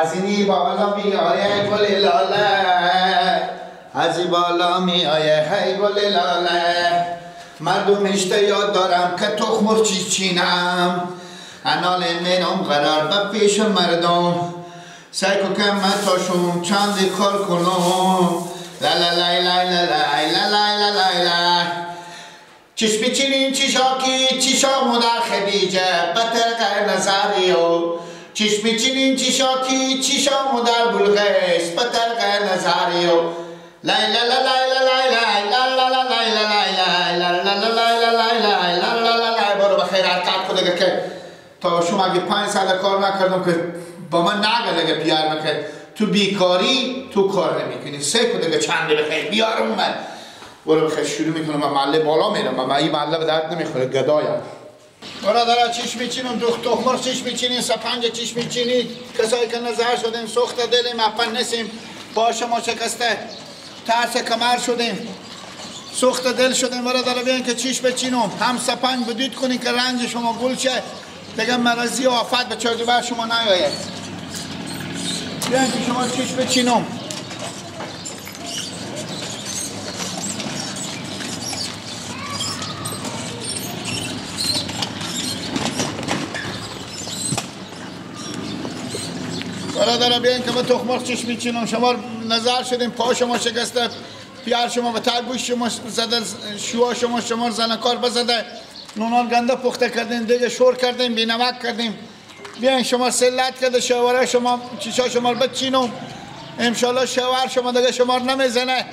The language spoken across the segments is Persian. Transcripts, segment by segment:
از اینی بالا میآیه گل لاله، از این بالا میآیه هی گل لاله. مردم اشتیاق دارم که تخم چی چینم، انال منم قرار به پیش مردم. سعی کن که من تاشون چندی کار کنم. لا لا لا لا لا لا لا لا لا لا. چشمی چینین چیشاکی چیشا مادر خدیجه بطرق نظریو. چشمی چینین چیشاکی چیشا مادر بلغیس بطرق نظریو. لا لا لا لا لا لا لا لا لا لا لا لا لا لا لا لا لا لا. برو بخیر حرکت کن دیگه که تا شما اگه 5 سال کار نکردم که با من نگه دیگه بیار مکه. تو بیکاری تو کار نمیکنی. سه کن دیگه چنده بخیر بیارم من. برو بخیر شروع میکنم من محله بالا میرم. من این محله به درد نمیخوره گدایم. برادرها چیش میچینم، تخمر چیش میچینیم، سپنج چیش میچینید. کسایی که نظر شدیم سوخت دلیم اپن نسیم با شما شکسته ترس کمر شدیم سوخت دل شدیم. برادرها بیاین که چیش بچینم، هم سپنج بدید کنین که رنج شما گل شه دیگه مرضی و آفت به چهار شما نیاید. بیاین که شما چیش بچینم. برادرها بیاین که ما تخمرغ چش میچینم. شما نظر شدیم پا شما شکسته، پیار شما به تر گوش شما زده، شوها شما شما زنکار بزده، نونان گنده پخته کردیم دیگه شور کردیم بی نمک کردیم. بیاین شما سلت کرده شوهر شما چیشا شما رو بچینم. انشالله شوهر شما دیگه شما رو نمیزنه،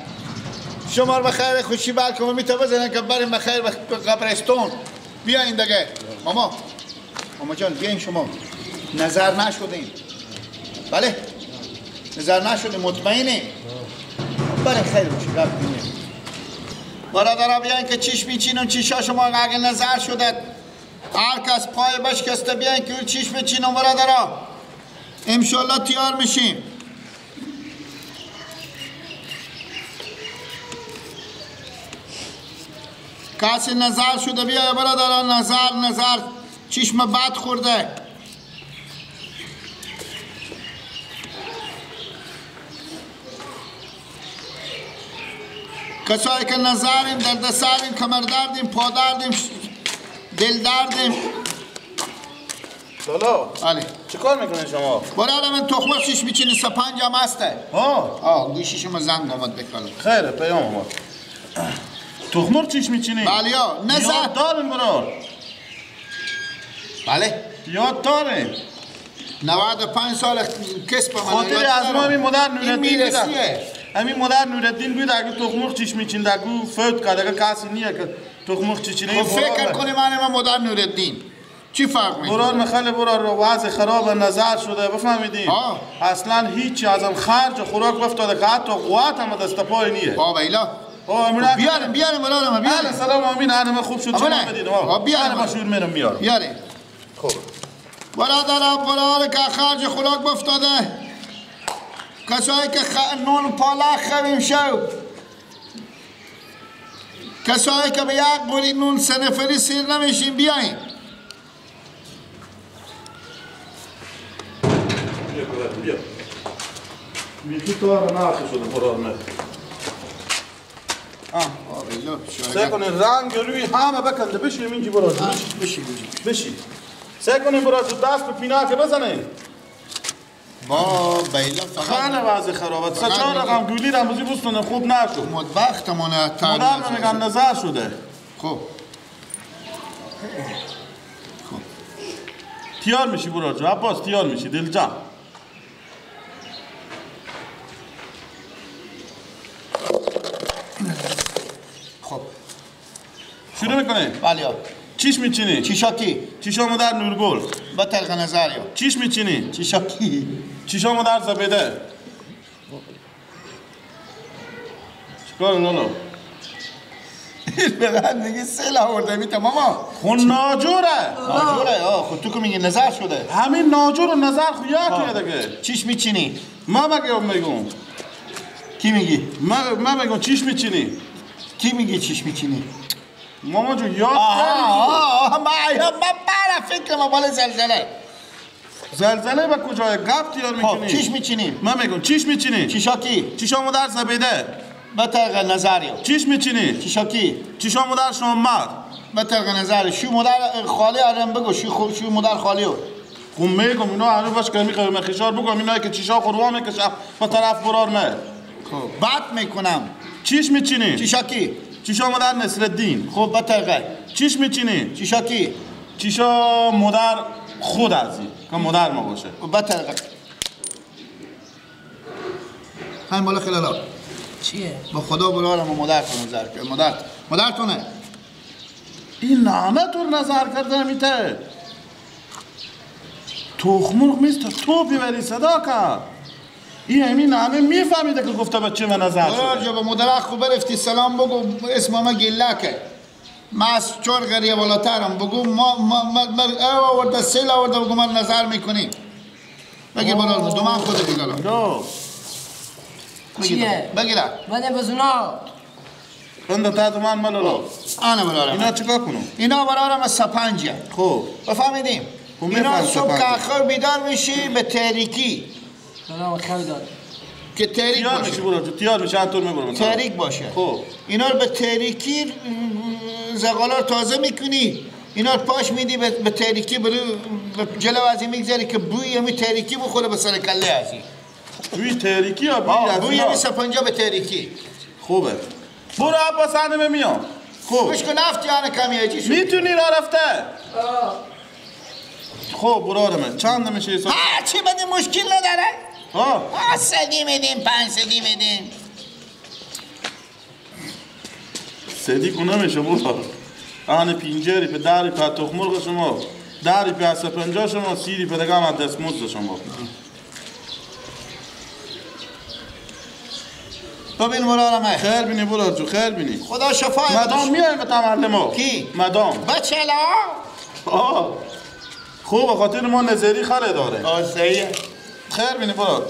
شما رو به خیر خوشی بلکه میته بزنه که بریم به خیر به قبرستون. بیاین دیگه ماما، ماما جان بیاین. شما نظر نشدیم، بله نظر نشدیم، مطمئنیم برای خیر باشه. برادرها بیاین که چیش میچینم چیشا شما اگه نظر شده هر کس پای بشکسته بیاین که چیش بچینم. برادرها انشالله تیار میشیم. کسی نظر شده بیای برادرها. نظر نظر چشم بد خورده. کسایی که نظریم درد سریم کمر دردیم پا دردیم دل دردیم. لالا بله چه کار میکنه شما؟ برادر من تخمه شیش میچینی سپنج هم هسته. آه گوشی شما زنگ آمد بکالم. خیره پیام آمد. تخمر چیش میچینی؟ بله یا نظر یاد داریم برار. بله یاد داریم. 95 سال کسب من خاطر از ما همین مادر نورالدین بود. همین مادر نورالدین بود اگه تخمرغ چیش میچیند اگه فوت کرد اگه کسی نیه که تخمرغ چیچینه. خب فکر کنی من مادر نورالدین چی فرق میکنه؟ برار مخل برار وضع خراب نظر شده بفهمیدین. اصلا هیچی ازم خرج و خوراک افتاده که حتی قوت هم دست پای نیه. آ ویلا بیارم بیارم برارم بیارم. سلام امین هنم خوب شد چون بدید. بیارم با شور میرم میارم. بیارم. خب برادرم برادر که خرج خوراک افتاده، کسایی که نون پالک خویم شو، کسایی که به یک قوری نون سه نفری سیر نمیشیم بیاین. بیا بیخی تار ناخی شده برار نه. سعی کنین رنگ روی همه بکنده بشیم اینجی برار بشیم بشیم. سعی کنین برار دست به پینه که بزنین. با بیلا فقط خانه وضع خرابت سه چهار رقم گولی رمزی بستونه خوب نشد. مدبختمونه مادر میگم نظر شده. خب تیار میشی برار جو عباس تیار میشی دل جان. خب شروع میکنیم؟ بله. چیش میچینی؟ چیشاکی. چیشا مادر نورگل با تلق نظریو. چیش میچینی؟ چیشاکی. چیشا مادر زبیده. چیکار لالا؟ به من میگه سه آورده میته ماما. خون ناجوره. ناجوره آه خود تو که میگی نظر شده. همین ناجور و نظر خو یکیه دیگه. چیش میچینی؟ ما میگم. کی میگی؟ من میگم چیش میچینی؟ کی میگی چیش میچینی؟ ماما جون یاد آها من برا فکر ما مال زلزله. زلزله به کجای گپ تیار میکنی؟ خب چیش میچینیم؟ من میگم چیش میچینی؟ چیشا کی؟ چیشا مادر زبیده. بطرق نظریو. چیش میچینی؟ چیشا کی؟ چیشا مادر شامد. بطرق نظر شو مادر خالی آرم بگو شو مادر خالیو. خب میگم اینا هنوز باش که میخوام خشار بگم اینا که چیشا خوروا میکشه با طرف برار نه. خب بد میکنم. چیش میچینی؟ چیشا کی؟ چیشا مادر نصرالدین. خب بطرق. چیش میچینی؟ چیشا کی؟ چیشا مادر خود ازی که مادر ما باشه. بطرق. همین بالا خلالا. چیه؟ با خدا برارم و مادرتون نظر کرد. مادرتونه. این نامه تو نظر کرده میته. تخمرغ میست تو بیبری صدا کرد. این همین نامه میفهمیده که گفته بچه من نظر شده. برار جا به مادر خوب برفتی سلام بگو اسم ما گلکه. ما از چهار قریه بالاترم بگو ما ما ما آورده سیل آورده بگو من نظر میکنیم. بگیر برار دو من خود بگیر. دو. چیه؟ بگیر. بده بزونا. بنده تا دو من ملالو. آنه برارم. اینا چیکار کنم؟ اینا برارم سپنجه. خب. بفهمیدیم. اینا صبح که آخر بیدار میشی به تاریکی. سلام خیر داد. که تاریک باشه. تیار میشه انطور میبرم. تاریک باشه. خب. اینا رو به تاریکی زغالا رو تازه میکنی. اینا رو پاش میدی به تاریکی به جلو از این میگذاری که بوی همی تاریکی بخوره به سر کله ازی. بوی تاریکی یا بوی از بوی همی سپنجا به تاریکی. خوبه. برو عباس انمه میام. خوب. گوش کن نفت یانه کمیه چی شد؟ میتونی راه رفته. خب برادر من چند میشه حساب؟ هر چی بدیم مشکل نداره. ها سدی میدیم 5 سدی میدیم. سدی کنه میشه برو. آن پینجری په داری په تخم مرغ شما، داری په سپنجا شما، سیری په دیگه هم دستمزد شما. ببین برادر خیر بینی برادر جو خیر بینی. خدا شفای مدام میایم به تمرد ما. کی؟ مدام. بچلا. آه. خوب به خاطر ما نظری خره داره. آه صحیحه. خیر بینی برادر.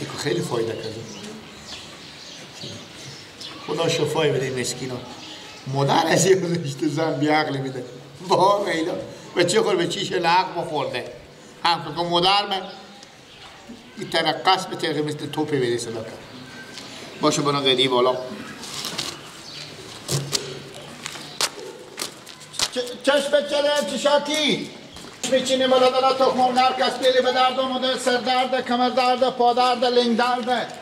که خیلی فایده کرده. خدا شفای بده مسکینا. مادر از یه رشته زن بیعقلی میده. با اینا به چه خور به چیش لحق بخورده. هم که مادر من این ترقص به طریقه مثل توپی بده صدا کرد. باشه بنا قدی بالا. چشم بچله چشاکی میچینیم بالا دادا تخم مرغ کس بیلی به درد آمده سر درد کمر درد پا درد لنگ درد.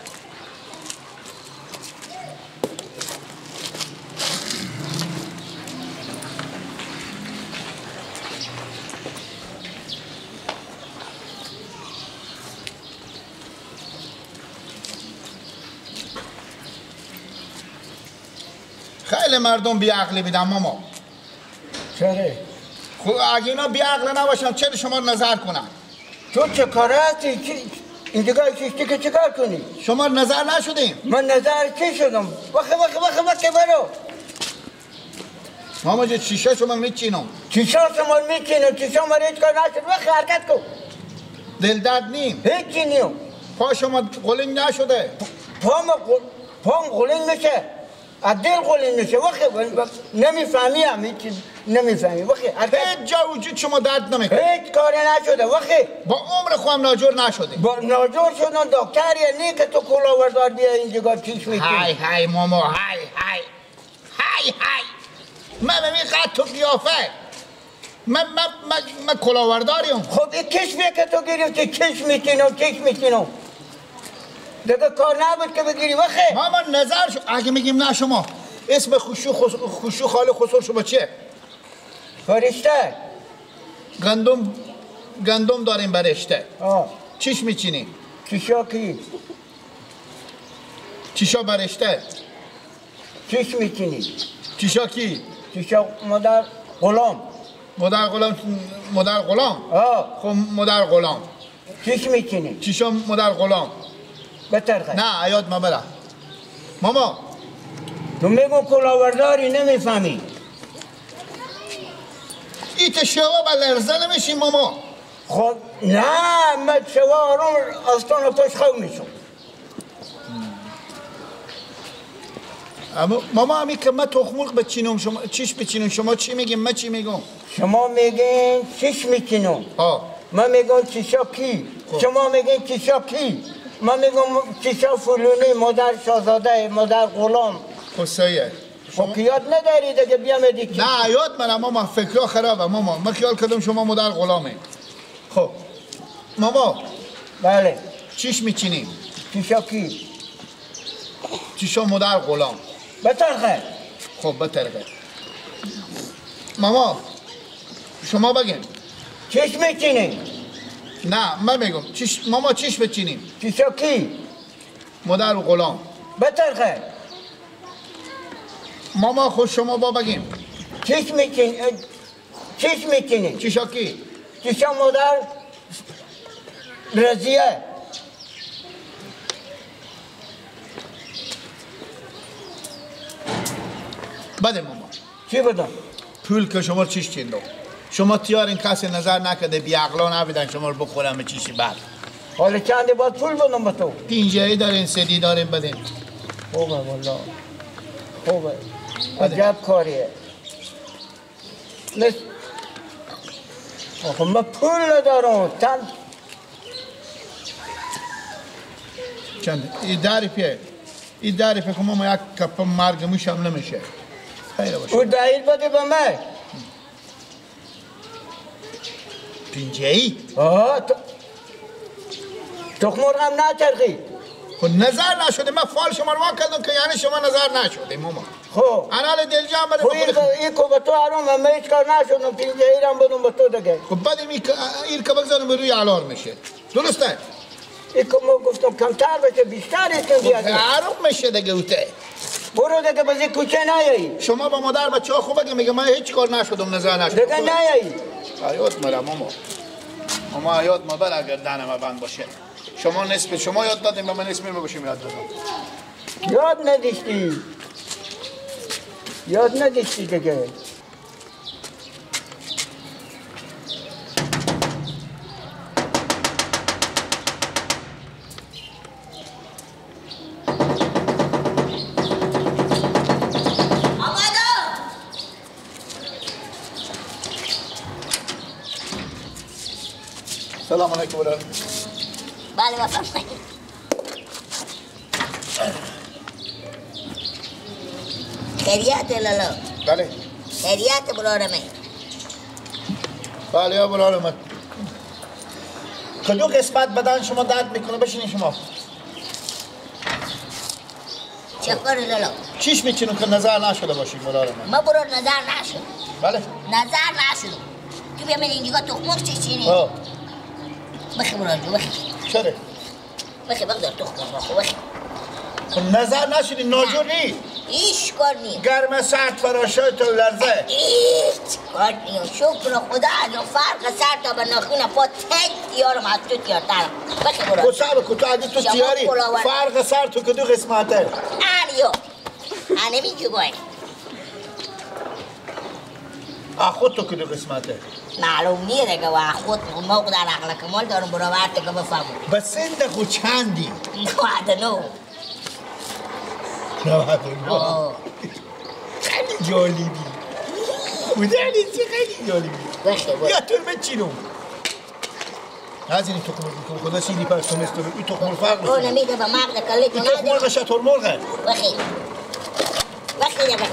خیلی مردم بیعقلی میدن ماما. چرا؟ خب اگه اینا بیعقل نباشن چرا شما رو نظر کنن؟ تو چه کاره هستی؟ این دیگه چیشتی که چه کار کنی؟ شما نظر نشدیم؟ من نظر چی شدم؟ وخه وخه وخه وخه برو. ماما جه چیشا شما میچینم. چیشا شما میچینم، چیشا ما هیچ کار نشد. وخه حرکت کن. دل درد نیم. هیچی نیم. پا شما قلنگ نشده. پام قلنگ میشه. از دل قلنگ میشه. وخه نمیفهمی هم هیچ نمیفهمی. وخه هیچ جا وجود شما درد نمیکنه. هیچ کاری نشده. وخه با عمر خودم ناجور نشده. با ناجور شدن دکتریه نی که تو کلاوردار بیا اینجا چیش میکنی. های های ماما های های های های. من ببین قد تو قیافه. من من من من کلاورداریم. خب این کشمیه که تو گرفتی کش میکنم کش میکنم. دیگه کار نبود که بگیری. وخه ماما نظر شو اگه میگیم نه شما اسم خوشو خوشو خاله خسر شما چیه؟ فرشته. گندم گندم داریم برشته. آه. چیش میچینی؟ چیشا کی؟ چیشا برشته؟ چیش میچینی؟ چیشا کی؟ چیشا مادر غلام. مادر غلام مادر غلام؟ آه. خب مادر غلام. چیش میچینی؟ چیشا مادر غلام. بترخه. نه عیاد ما برم. ماما تو میگو کلاورداری نمیفهمی. ایت شوا با لرزه نمیشی ماما. خب نه من شوا آروم آستان پاش خو میشم. اما ماما همی که من تخم مرغ بچینم شما چیش بچینم شما چی میگیم من چی میگم؟ شما میگین چیش میچینم. من میگم چیشا کی؟ شما میگین چیشا کی؟ من میگم چیشا فلونی مادر شاهزاده مادر غلام. خسایه خب یاد نداری دیگه بیام دیگه. نه یاد من ماما فکرها خرابه ماما. من خیال کردم شما مادر غلامه. خب ماما. بله. چیش میچینیم؟ چیشا کی؟ چیشا مادر غلام. بترخه. خب بترخه. ماما شما بگین. چیش میچینیم؟ نه من میگم چیش ماما چیش بچینیم؟ چیشا کی؟ مادر و غلام. بترخه. ماما خود شما با بگیم. چیش میچینیم؟ چیش میچینیم؟ چیشا کی؟ چیشا مادر رضیه. بده ماما. چی بدم؟ پول که شما چیش چیندم. شما تیار این کسی نظر نکرده بی عقلا نبیدن شما رو بخورم به چیشی بعد. حالا چند باید پول بدم به تو؟ پینجه‌ای دارین سدی دارین بدین. خوبه والله. خوبه. عجب کاریه. آخه من پول ندارم. چند؟ این داری پیه. این داری پیه که ماما یک کپ مرگ موش هم نمیشه. خیلی باشه. او دلیل بده به من. پینجه‌ای؟ آه تخم مرغ هم نچرخی. خب نظر نشده من فال شما رو کردم که یعنی شما نظر نشده ماما. خب انال دلجان بده. خب این که به تو حرام من هیچ کار نشدم پینجه‌ای هم بدم به تو دیگه. خب بعد این که بگذارم روی علار میشه. درسته؟ این که ما گفتم کمتر بشه بیشتر ایتون بیاد. حرام میشه دیگه اوته. برو دیگه بازی کوچه نیایی. شما با مادر بچه‌ها خوب بگم میگه من هیچ کار نشدم نظر نشدم. دیگه نیایی. حیات مرا ماما. ماما حیات ما بر اگر دهنم بند باشه. شما نصف شما یاد دادیم به من نصف باشیم یاد دادم. یاد نداشتی. یاد نداشتی دیگه. سلام علیکم. بله بفرمایید. خیریت لالا. بله. خیریت برارمه. بله یا برارمه. کدوم قسمت بدن شما درد میکنه؟ بشینین شما. چه کار لالا؟ چیش میچینم که نظر نشده باشی برارمه؟ ما برار نظر نشد. بله. نظر نشد. تو بیا من اینجا تخم مرغ چینی. بخی برار جو بخی. چرا؟ بخی بگذار تخم مرغ بخی. نظر نشدی ناجور نی؟ هیچ کار نی. گرم سرد فراشای تو لرزه. هیچ کار نی. شکر خدا از فرق سر تا به ناخون پا تک تیارم از تو تیارترم. بخی برار. خب صبر تو اگه تو تیاری فرق سر تو کدو قسمته؟ انیو. انمی جگوی. خود تو کدو قسمته؟ معلوم نیه دیگه و خود ما در عقل کمال دارم برابر دیگه بفهمم. به سن خود چندی؟ 99. 99. خیلی جالبی. خیلی خیلی جالبی. یا تو بچینم. از این تخم مرغ خدا سیدی پس تو مثل این تخم مرغ فرق میکنه. اون نمیده به مغز کلی تو. این تخم مرغ شتر مرغه. وخی. وخی دیگه.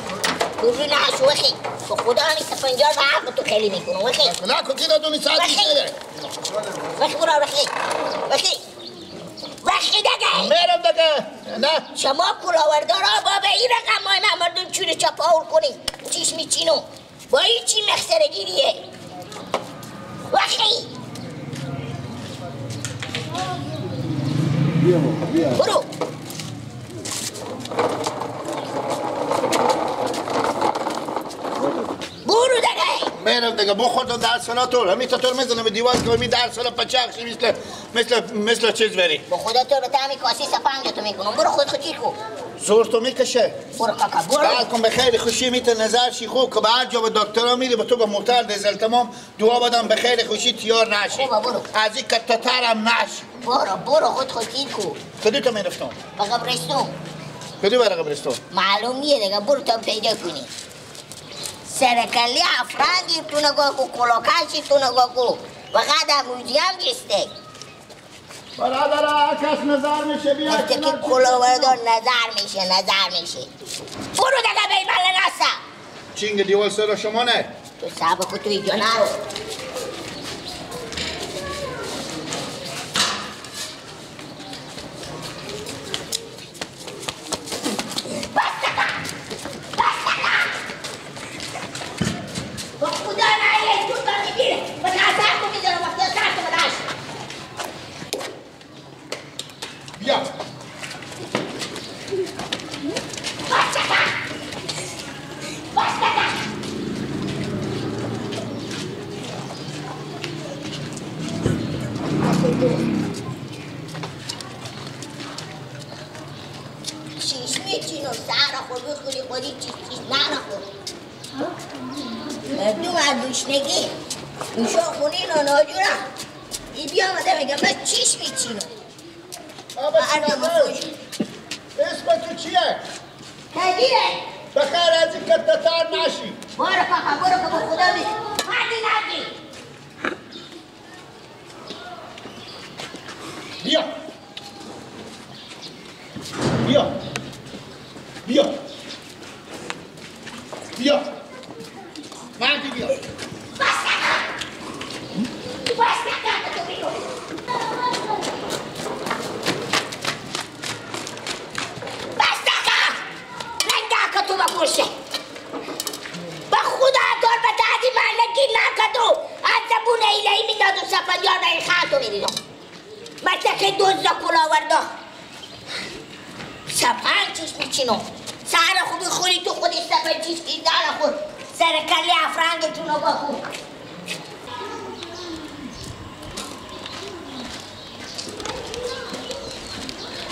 تو نشو وخی. خدا همین سفنجار به حق تو خیلی میکنه وخی. نه که دادونی ساعت بیشتره. وخی برو وخی. وخی. وخی دیگه. میرم دیگه. نه. شما کلاوردارا بابا این رقم های من مردم چونه چپاول کنی. چیش میچینو. با این چی مخسرگیریه. وخی. برو. برو دیگه. میرم دیگه بخور تو در سالا تو همین تو میزنم به دیوار که می در سالا پچاق مثل مثل مثل چیز بری. با خدا تو به تعمی کاسی سفنگ تو میکنم. برو خود خودی کو. زور تو میکشه. برو کاکا برو. بعد کن به خیر خوشی میت نظر شی خوب که به هر جا به دکترا میری به تو به موتر دزل تمام دعا بدم به خیر خوشی تیار نشی. خوبه برو. از این کتترم نشی. برو برو خود خودی کو. کدو تو میرفتم؟ به قبرستون. کدوم ورقه برستو؟ معلوم نیه دیگه، برو تا پیدا کنی. سرکلی افرنگی تو نگاه کو، کلاکشی تو نگاه کو و قدم روزی هم گسته. برادر کس نظر میشه بیا. وقتی که کلاوردار نظر میشه، نظر میشه. برو دیگه به بله نسا. چینگ دیوال سر شما نه. تو صبر کو، تو اینجا نرو.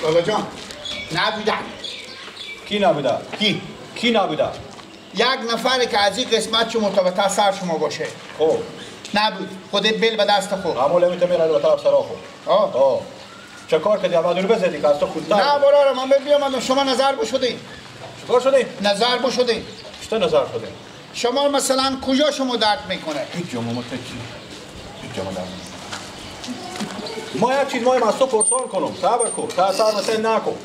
لالا جان نبوده. کی نبوده؟ کی نبوده؟ یک نفر که از این قسمت شما تا سر شما باشه. خب نبود، خود بل به دست خود. عمو نمیته میره به طرف سرا خود. آه چه کار کردی؟ اول رو بزدی که از تو خودتر. نه برادر من بیام شما نظر بشودی. چیکار شدی؟ نظر بشودی. چطور نظر شدی؟ شما مثلا کجا شما درد میکنه؟ هیچ جا ما هیچ جا ما درد ما یک چیز مایم از تو پرسان کنم، صبر کن، تا سر مثل نکن.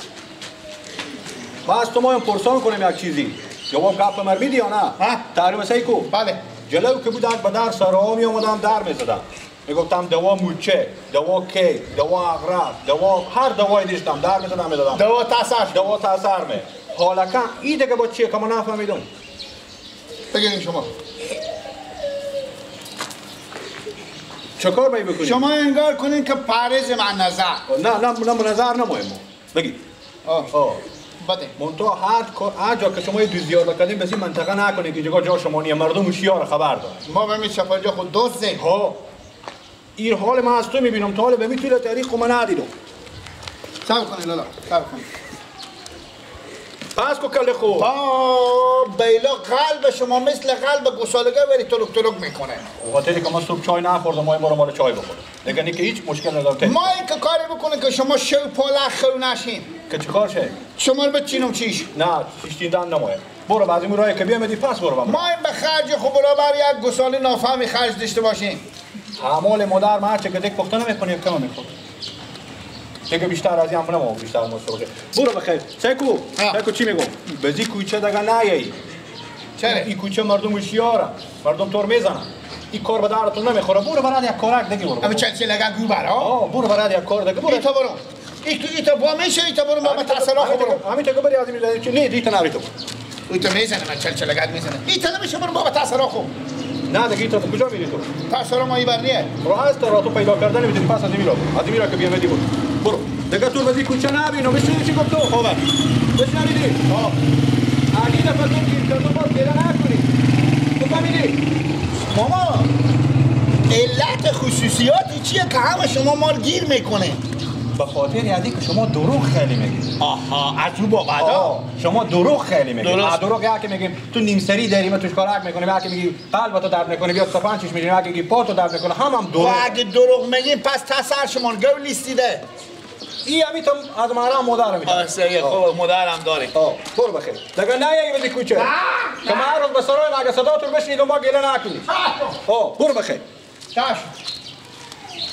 ما از تو مایم پرسان کنم یک چیزی. جواب گپ مر میدی یا نه؟ تعریف مثل کو؟ بله. جلو که بود به در سرها می آمدم در میزدم. میگفتم دوا موچه، دوا کیک، دوا عقرب، دوا هر دوایی داشتم در میزدم میدادم. دوا تاثر. دوا تاثر می. حالا که این دیگه با چیه که ما نفهمیدم. بگیریم شما. چه کار باید بکنیم؟ شما انگار کنین که پرهیز من نظر. نه نه نه نظر نمایم ما. بگی. آه. بده. منتها هر جا که شما یه دوزیار بکردیم بس این منطقه نکنید که اینجا جا شما نیه، مردم هوشیار خبر دارن. ما به می چپنجا خود دوست زیم. ها. این حال من از تو میبینم تا حال به می طول تاریخ من ندیدم. صبر کنید لالا، صبر کنید. پس کو کله خو. بیلا قلب شما مثل قلب گوسالگه وری تلک تلک میکنه. خاطری که ما صبح چای نخوردم، ما این بار مال چای بخورم. دیگه نه که هیچ مشکل نداره. ما این که کاری بکنه که شما شو پاله خو نشین. که چیکار شه؟ شما رو بچینم چیش؟ نه، چیش دیدن نمایه. برو بعضی مورای که بیامدی پس برو. ما این به خرج خو برابر یک گوساله نافهمی خرج داشته باشیم. اعمال مادر ما هرچه که دک پخته نمیکنه کم میخوره. دیگه بیشتر از این هم نمو بیشتر مصرف. برو بخیر. سیکو، سیکو چی میگم؟ بزی کوچه دیگه نیایی. چرا؟ این کوچه مردم هوشیاره. مردم تور میزنن. این کار به دردتون نمیخوره. برو برات یک کارک دیگه برو. اما چل چلگه گو برا. آه برو برات یک کار دیگه برو. ایتا برو. ایتا با میشه ایتا برو ما تاثیر برو. همین تا بری از این چه نه دیتا نری تو. ایتا میزنه من چل چلگه میزنه. ایتا نمیشه برو بابا تاثیر خو. نه دیگه ایتا کجا میری تو؟ تاثیر ما ایبر نیه. راه است راه تو پیدا کردن میتونی پس از این میرا. از این میرا که بیامدی برو. برو. دیگه تو بزی کوچه نبینم. بشینی چی گفت تو؟ خوبه. بشنیدی؟ آه. علی دفعه تو گیر کردم باز پیدا نکنی. تو فهمیدی؟ ماما علت خصوصیاتی چیه که همه شما مال گیر میکنه؟ به خاطر یادی که شما دروغ خیلی میگید. آها از او بابا شما دروغ خیلی میگید. دروغ یکی میگیم تو نیم سری داری ما توش کارک میکنیم، یکی میگی قلبتو درد میکنه بیا سپن چش میگی، یکی میگی پاتو درد میکنه، هم دروغ. و اگه دروغ میگیم پس تاثر شما گو لیستیده. این همیتم از مارا مادرم میتم. صحیح خب مادرم داری. برو بخیر. دیگه نه یه بدی کوچه. که من هر روز به سرای اگه صدا تو بشنیدم ما گله نکنی. برو بخیر. چشم.